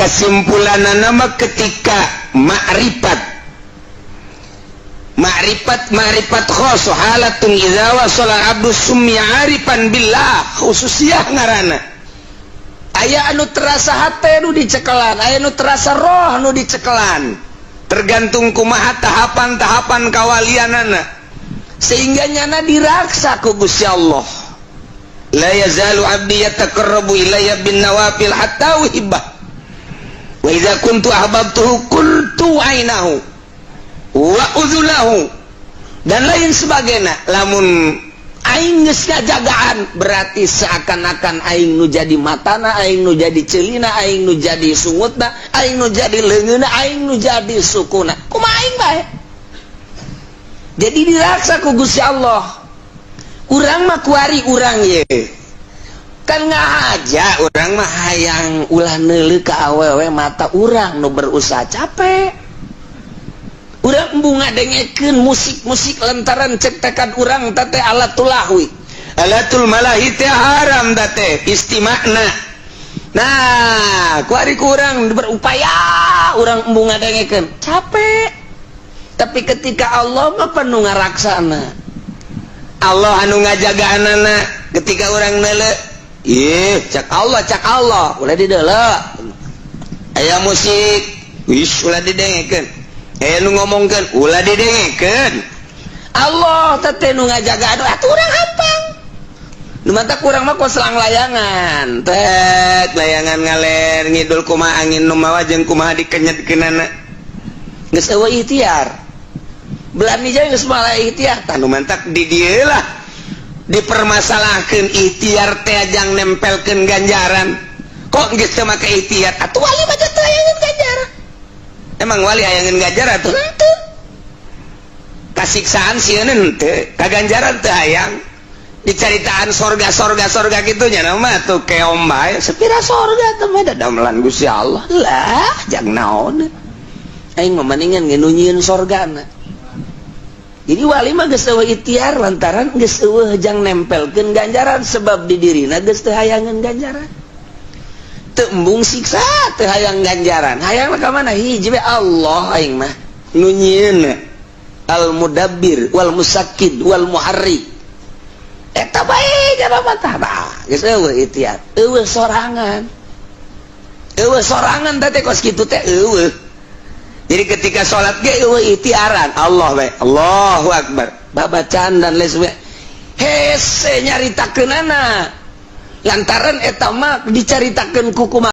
Kesimpulan nama, ketika makrifat, makrifat, makrifat khos, halatun idza wasala abdu summiya arifan billah, khususiyah ngaranna. Aya anu terasa hate nu dicekelan, aya nu terasa roh nu dicekelan, tergantung kumaha tahapan-tahapan kawalianana, sehingga nyana diraksa ku Gusti Allah. La yazalu abdi yataqarrabu ilayya bin nawafil hatta uhibbah, wa idza kuntu ahbabtuhu kuntu ainahu wa udzunahu, dan lain sebagainya. Lamun aing geus ngajagaan, berarti seakan-akan aing nu jadi matana, aing nu jadi celina, aing nu jadi sungutna, aing nu jadi leungeunna, aing nu jadi sukuna, kumaha aing bae. Jadi diraksa ku Gusti Allah. Urang mah kuari, urang ye kan ngahaja, urang mah hayang ulah neuleuh ka awewe, mata urang nu berusaha capek. Urang embung ngadengekeun musik-musik lantaran cek tekad urang teh alatul lahwi, alatul malahi teh haram teh istimakna. Nah, kuari kurang berupaya, urang embung ngadengekeun capek. Tapi ketika Allah mah penuh ngaraksana, Allah anu ngajaga anak. Ketika urang neuleuh, ih, cak Allah, cak Allah, ulah dideuleu. Aya musik, wis, ulah didengekeun. Aya nu ngomongkeun, ulah didengekeun. Allah teh nu ngajaga. Aduh, atuh urang hampang. Nu matak kurang mah kos selang layangan tek, layangan ngaler ngidul, kumaha angin nu mawa jeung kumaha dikenyetkeunana, geus eueuh ikhtiar. Belani jeung geus malah ikhtiar. Tah, nu mantak di dieu lah dipermasalahkeun ikhtiar teh ajang nempelkeun ganjaran. Kok geus teu make ikhtiar? Atuh wali mah teu hayangeun ganjaran. Emang wali hayangeun ganjaran? Atuh henteu. Kasiksaan sieun henteu, kaganjaran teu hayang. Dicaritaan sorga, sorga, sorga gitu nya, nama tuh keom bae sepira sorga teh mah damelan Gusti Allah lah, jang naon aing mah, mendingan nu nyieun sorgana. Jadi wali mah geus eueuh ikhtiar lantaran geus eueuh jang nempelkeun ganjaran, sebab di dirina geus teu hayangeun ganjaran, teu embung siksa, teu hayang ganjaran. Hayang ka mana? Hiji we, Allah. Aing mah nu nyieun, al mudabbir wal musakkid wal muharrik, eta bae jaba mah. Tah, geus eueuh ikhtiar, eueuh sorangan, eueuh sorangan teh kos kitu teh eueuh. Jadi ketika sholat ge eueuh ikhtiaran, Allah we, Allahu akbar, babacaan dan lain sebagainya. Hese nyaritakeunana lantaran eta mah dicaritakeun ku kumaha.